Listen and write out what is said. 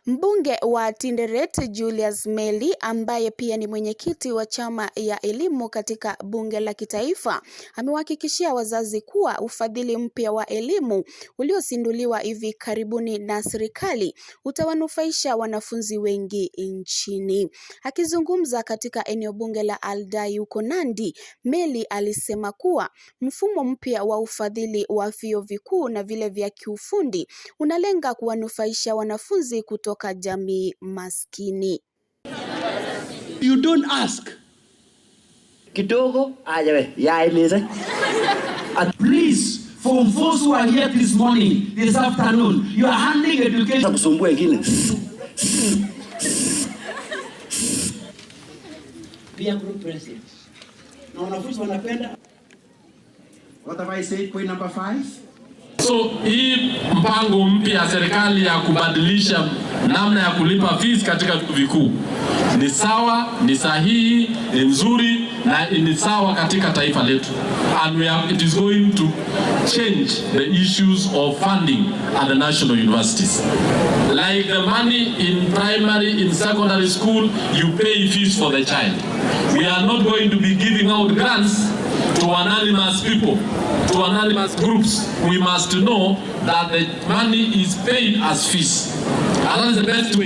Mbunge wa Tinderet Julius Melly, ambaye pia ni mwenyekiti wa chama ya elimu katika bunge la kitaifa, amewahakikishia wazazi kuwa ufadhili mpya wa elimu uliozinduliwa hivi karibuni na serikali utawanufaisha wanafunzi wengi nchini. Akizungumza katika eneo bunge la Aldai huko Nandi, Melly alisema kuwa mfumo mpya wa ufadhili wa vyuo vikuu na vile vya kiufundi unalenga kuwanufaisha wanafunzi kutoka jamii maskini. You don't ask. Kidogo ajawe yaimeze. Please, form fours who are here this morning, this afternoon, you are handling education. Kusumbua wengine. Peer group president. Na wanafunzi wanapenda. What have I said? Point number 5. So hii mpango mpya ya serikali ya kubadilisha namna ya kulipa fees katika vyuo vikuu ni sawa, ni sahihi, ni nzuri na ni sawa katika taifa letu. And it is going to change the issues of funding at the national universities. Like the money in primary, in secondary school, you pay fees for the child. We are not going to be giving out grants to anonymous people, to anonymous groups. We must know that the money is paid as fees. And that is the best way.